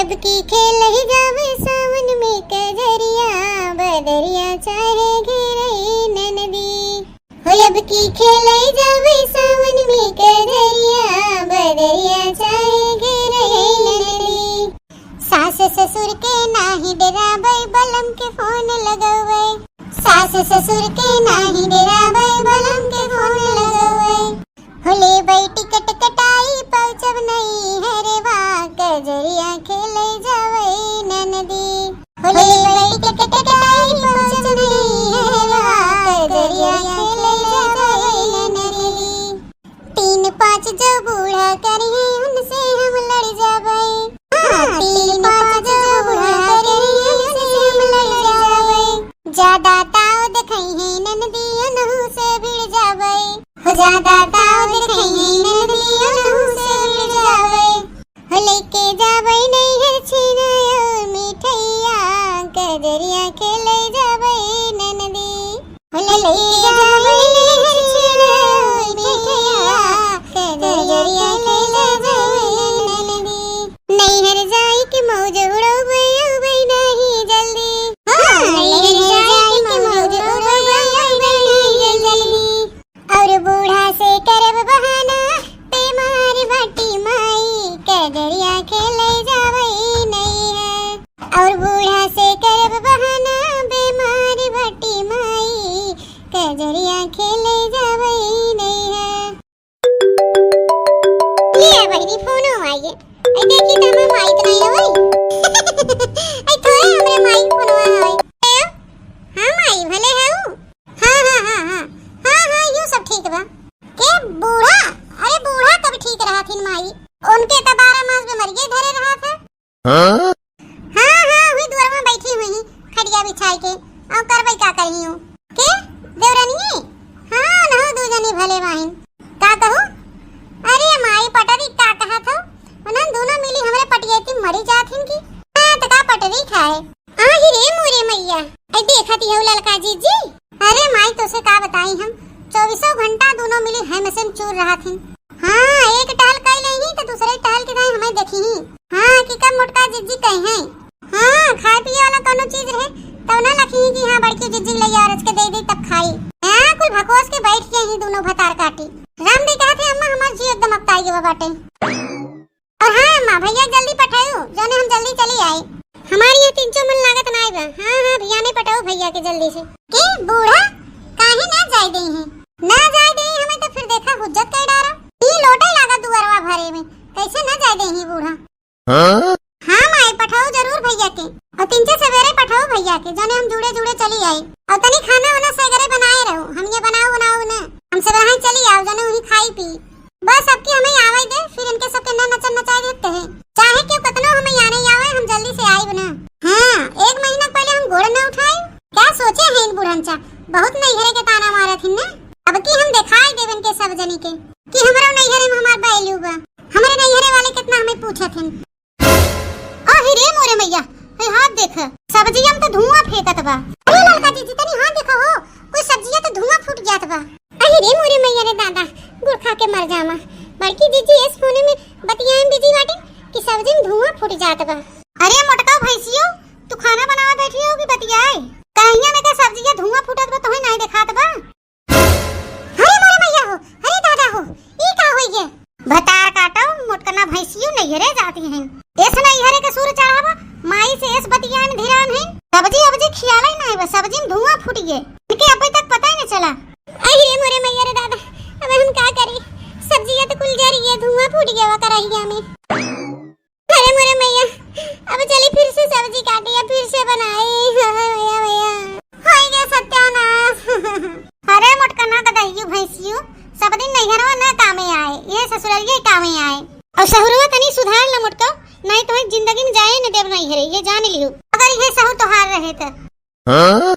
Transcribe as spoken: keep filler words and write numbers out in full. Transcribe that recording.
अब की खेलइ जाबइ सावन में कजरिया, बदरिया चाहे घेरइ ननदी। हो अब की खेलइ जाबइ सावन में कजरिया, बदरिया चाहे घेरइ ननदी। सास ससुर के नाहीं डेराबइ, बलम के फोन लगउबइ। सास ससुर के नाहीं डेराबइ, बलम के फोन लगउबइ। हो लेबइ टिकट कटाई, पहुँचब नइहरवा, कजरिया खेलइ जाबइ ननदी। हो लेबइ टिकट कटाई, पहुँचब नइहरवा, कजरिया खेलइ जाबइ ननदी। तीन पाँच जो बूढ़ा करिहैं, उनसे हम लड़ जाबइ। हाँ, तीन पाँच जो बूढ़ा करिहैं, उनसे हम लड़ जाबइ। ज्यादा ताव देखइहैं ननदी, उनहू से भिड़ जाबइ। हो ज्यादा ताव देखइहैं ननदी, उनहू से भिड़ जाबइ। हो लेके जाबइ नइहर छेना अउर मिठइया, कजरिया खेलइ जाबइ ननदी। हो लेके जाबइ नइहर छेना अउर मिठइया, कजरिया खेलइ जाबइ ननदी। नइहर जाइके मौज उड़उबइ, अउबइ नाहीं जल्दी। हाँ, नइहर जाइके मौज उड़उबइ, अउबइ नाहीं जल्दी। अउर बूढ़ा से करब बहाना, बेमार बाटी माई, कजरिया खेलइ जाबइ नइहर। अउर बूढ़ा से करब बहाना, बेमार बाटी माई, कजरिया खेलइ जाबइ नइहर। ये बहिनी फोनो आइए। ऐ देखी त हमर माई त नाहीं होई। ऐ थोड़े हमरे माई फोनवा होई। हेलो? हाँ माई, भले हऊ? हाँ, हाँ, हाँ, हाँ। हाँ, हाँ, यूँ सब ठीक बा। के बूढ़ा? अरे बूढ़ा कब ठीक रहथिन माई? उनके त बारह मास बेमरिये धरे रहत है। हाँ? हाँ, हाँ, हुई दुअरवा बैठी हुई, खटिया बिछाई के। अउ करबई का करही हूँ? के? देवरनिये? हाँ, नहु दू जनी भले बाहिन। का कहू? अरे माई पटरी का कहत हौ? उन्हन दूनो मिली हमरे पटियेती मरी जात हिन की। हाँ, त का पटरी खाए? आही रे मोरे मइया, ऐ देखत हौ ललका जीजी। अरे माई, तोसे का बताई हम, चउबीसों घंटा दूनो मिली है में से चूर रहत हिन। हाँ, एक टहल कइ लेही त दूसरे टहल के दाई हमें देखी ही। हाँ, कि कब मोटका जीजी कही हैं। हाँ, खाए पिए वाला कउनो चीज रहे, तब ना लखी ही कि हाँ, बड़की जीजी लइया रच के दे दे तब खाई। हाँ, कुल भकोस के बैठ गए ही दूनो भतार काटी। राम दी कहत है, अम्मा, हमार जी एकदम अकताई गवा बाटे। अउर हाँ अम्मा, भइया जल्दी पठायू, जौने हम जल्दी चली आई। हमार यहाँ तिनचो मन लागत नाई बा। हाँ, हाँ, भइया ने पठाऊ भइया के जल्दी से। के बूढ़ा, काहे ना जाए देई है? ना जाए देई हमें तो फिर देखा हुज्जत कई डारा। ई लोटे लागा दुअरवा भरे में, कैसे ना जाए देई बूढ़ा? हाँ? हाँ माई, पठाऊ जरूर भइया के। अउर तिनचे सवेरे पठाऊ भइया के, जौने हम जुड़े जुड़े चली आई। अउर तनी खाना वाना सगरे बनाए रहू, हम ये बनाऊ बनाऊ ना। हम सब यहाँ चली आओ, जौने वही खाई पी। बस अब की हमें आवे दे, फिर इनके सबके ना नचन नचाए देते हैं। चाहे क्यों कतनो हमें यहाँ नहीं आवे, हम जल्दी से आइब ना। हाँ, एक महीना पहले हम गोड़ ना उठाए। क्या सोचे हैं इन बुढ़नचा, बहुत नैहरे के ताना मारत हिन ना। अब की हम दिखाई देब इनके सब जनी के कि हमरो नैहरे में हमार value बा। हमरे नैहरे वाले कितना हमें पूछत हिन। अहि रे मोरे मइया, हे हाथ देख, सब्जिया में तो धुआं फेंकत बा। अरे ललका जीजी, तनी हाथ देखा हो, कोई सब्जिया तो धुआं फूट जात बा। अहि रे मोरे मइया रे दादा, गुड़ खा के मर जामा। बड़की जीजी इस फोन में बतियाए में busy बाटे कि सब्जी में धुआं फूट जात बा। अरे मोटका भैंसियो, तू खाना बनावे बैठी हो कि बतियाए? कढ़ैया में का सब्जिया धुआं फूटत बा, तोहे नाई देखात बा? अरे मोरे मइया हो, अरे दादा हो, ई का होई गे? भतार काटो, मोटकना भैंसियो नैहरे जाती हैं। एस नैहरे के सूर चढ़ावा, माई से एस बतियान धिरान है। सब्जी अब्जी खियाला ही नाई बा, सब्जी में धुआं फूट गे। इनके अबे तक पता ही नहीं चला। अरे मोरे मइया रे दादा, अब हम का करी? सब्जिया तो कुल जर गया, धुआं फूट गया वा करहिया में। अरे मोरे मइया, अब चली फिर से सब्जी काटी या फिर से बनाई। हाय मइया, मइया। होई गया सत्यानाश। अरे मोटकना गदहियो भैंसियो, सब दिन नैहरवा न कामे आए, ये ससुरलिये कामे आए। अउर सहुरवा तनी सुधार ल मोटका, नाई तो जिंदगी में जाए न देब नैहरे, ये जान लियो। अगर ये सहु तोहार रहे त। हाँ?